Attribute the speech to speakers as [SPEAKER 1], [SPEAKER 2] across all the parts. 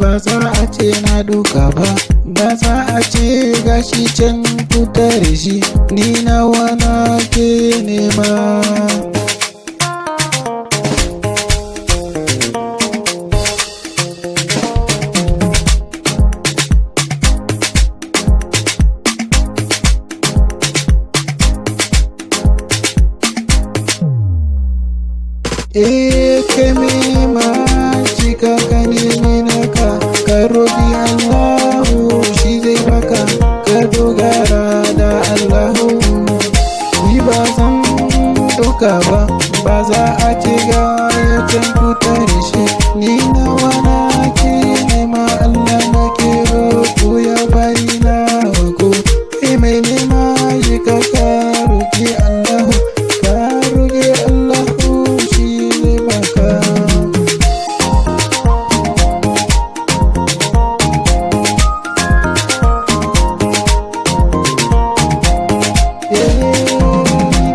[SPEAKER 1] Ba za a ce na duka ba, ba za a ce gashi can kutar shi. Ni nawa na ke nema. Eh, kai ma cika ka nemi naka, ka roƙi Allahu, shi zai baka, ka dogara da Allahu. Ni ba zan ɗauka ba, ba za a ce ga ya can kutar shi. Ni nawa na ke nema, Allah na ke roƙo ya bari na wako. Kai mai nema, shi ka roƙi Allahu, ka roƙi Allahu, shi zai baka.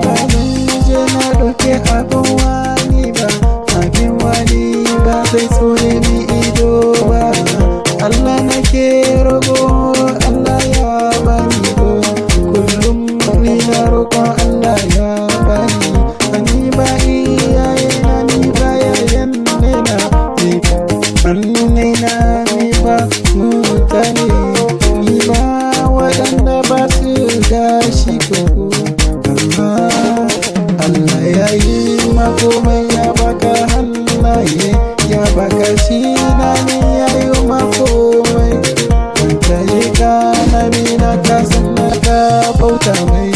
[SPEAKER 1] Ba zan je na ɗauki abin wani ba, abin wani ba zai tsone ni ido ba. Allah nake roƙo, Allah ya bani ko kullum ina roƙon Allah ya bani. Ni ba iyayena, ni ba yayan na, ni na, ni ba mutane, ni ba waɗanda ba su gashi koko. Amma Allah ya yi makomai, ya baka hannaye, ya baka shi na, ni ya yi makomai. Ka yi ka na na ka sannan ka bauta mai,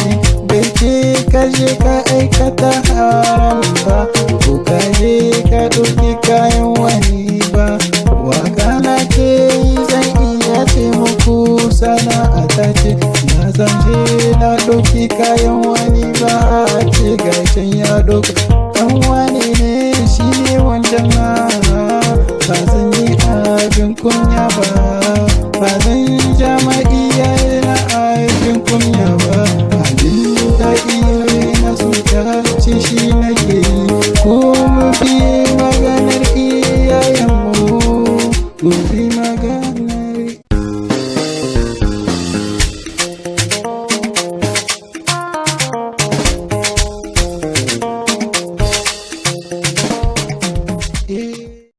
[SPEAKER 1] bai ce ka je ka aikata haram ba, ko ka je ka ɗauki kayan wani ba. Waka na ke yi, zan iya ce muku sana'a ta ce. Na zan je na ɗauki kayan wani ba, a ce gashin ya ɗauka, ɗan wani ne, shi ne wancan na. Ba zan yi abin kunya ba, ba zan jama iyaye na abin kunya ba. Abin da iyaye na suka ce shi nake yi, ko mu bi maganar iyayenmu, mu bi maganar.